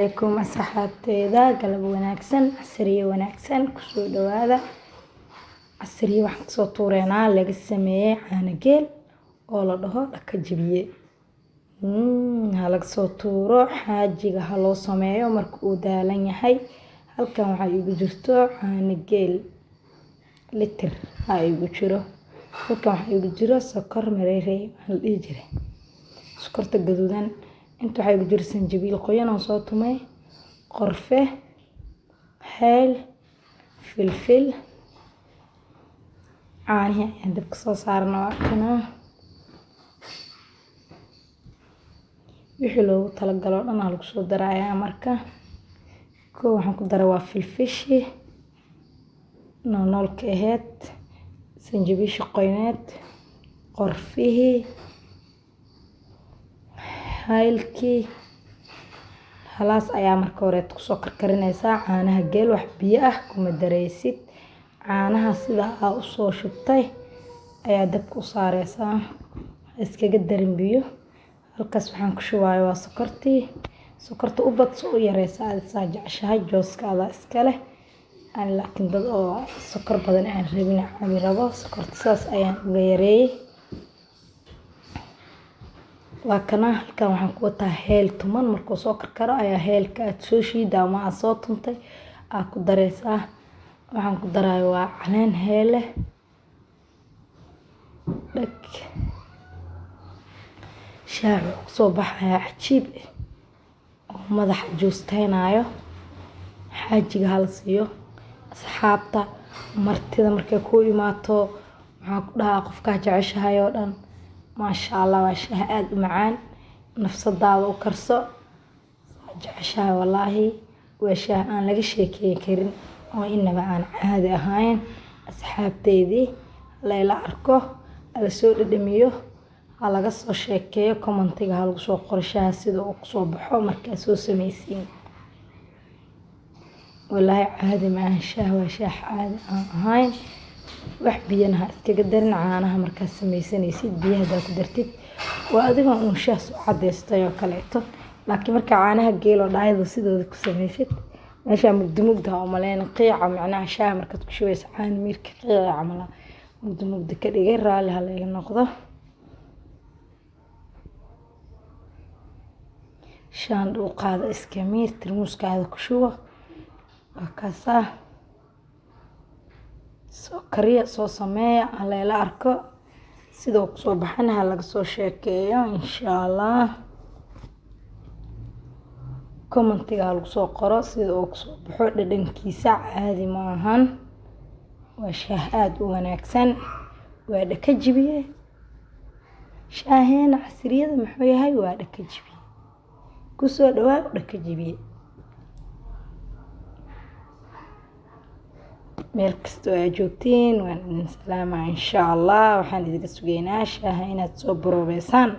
Alaykum asxaabteyda, galab wanaagsan, casriye wanaagsan, kusoo dhawaada. Casriye waxaan kasoo tuureynaa laga sameeyey caano geel oo la dhaho dhaka jabiye. Ha laga soo tuuro, xaajiga ha loo sameeyo marka uu daalan yahay. Halkan waxaa igu jirto caano geel litir ha igu jiro. Halkan waxaa igu jiro sokor mareerey, maxaa la dhihi jiray, sokorta gaduudan. Inta waxaa igu jiro sanjabiil qoyan oo soo tumay, qorfe, heel, filfil. Caanihii ayaan dabka soo saarna, waa kana. Wixii loogu talagalo dhan aa lagu soo darayaa. Marka kow waxaan ku daray waa filfishi noolnoolka ahayd, sanjabiishi qoyneed, qorfihii, haylkii. Halaas ayaa marka horeed kusoo karkarinaysaa caanaha geel. Wax biyo ah kuma dareysid. Caanaha sida aa usoo shubtay ayaa dabka u saareysaa, ha iskaga darin biyo. Halkaas waxaan ku shubayo waa sokortii. Sokorta u badso, u yareysa aad saa jeceshahay, jooska adaa iska leh. Ani laakiin dad oo sokor badan aan rabin cabi rabo, sokorta saas ayaan uga yareeyay. Waa kana. Halkan waxaan ku wataa heel tuman. Markuu soo karkaro ayaa heelka aad soo shiida ama aad soo tuntay aad ku dareysaa. Waxaan ku darayo waa caleen heele. Dhag, shaaha wuxuu kusoo baxayaa cajiib eh oo madaxa juusteynayo. Xaajiga hala siiyo, asxaabta, martida markay ku imaato, maxaa ku dhahaa, qofkaa jeceshahay oo dhan. Maasha Allah, waa shaah aada u macaan. Nafsadaada u karso saa jeceshahay. Wallaahi waa shaah aan laga sheekeyn karin oo inaba aan caadi ahayn. Asxaabteydii, layla arko, hala soo dhadhamiyo, ha laga soo sheekeeyo. Commentiga ha lagu soo qoro shaaha sida uu kusoo baxo markaa soo sameysiin. Wallaahi caadi ma ahan shaah, waa shaah caadi aan ahayn. Wax biyana ha iskaga darin caanaha markaad sameysanaysid. Biyaha hadaa ku dartid, waa adigoo uun shaah soo cadeystay oo kaleeto. Laakiin markaa caanaha geel oo dhaayada sidooda ku sameysid, meeshaa mugdi mugdi ha umaleyn. Qiica macnaha shaaha markaad ku shubayso, caano miirka qiica camal mugdi mugdi ka dhigay. Raalli ha layga noqdo. Shaan dhuuqaada iska miir, tarmuuskaada ku shubo, waa kaasaa. Soo kariya, soo sameeya, ha layla arko sidoo kusoo baxana, ha laga soo sheekeeyo insha Allah. Commentiga ha lagu soo qoro sida uu kusoo baxo, dhadhankiisa caadi ma ahan. Waa shaah aada u wanaagsan, waa dhaka jibiye. Shaaheena casriyada muxuu yahay? Waa dhaka jibiye. Kusoo dhawaa dhaka jibiye. Meel kastoo aad joogtiin waan idin salaamaa insha Allah. Waxaan idinka sugeynaa shaaha inaad soo baroobeysaan.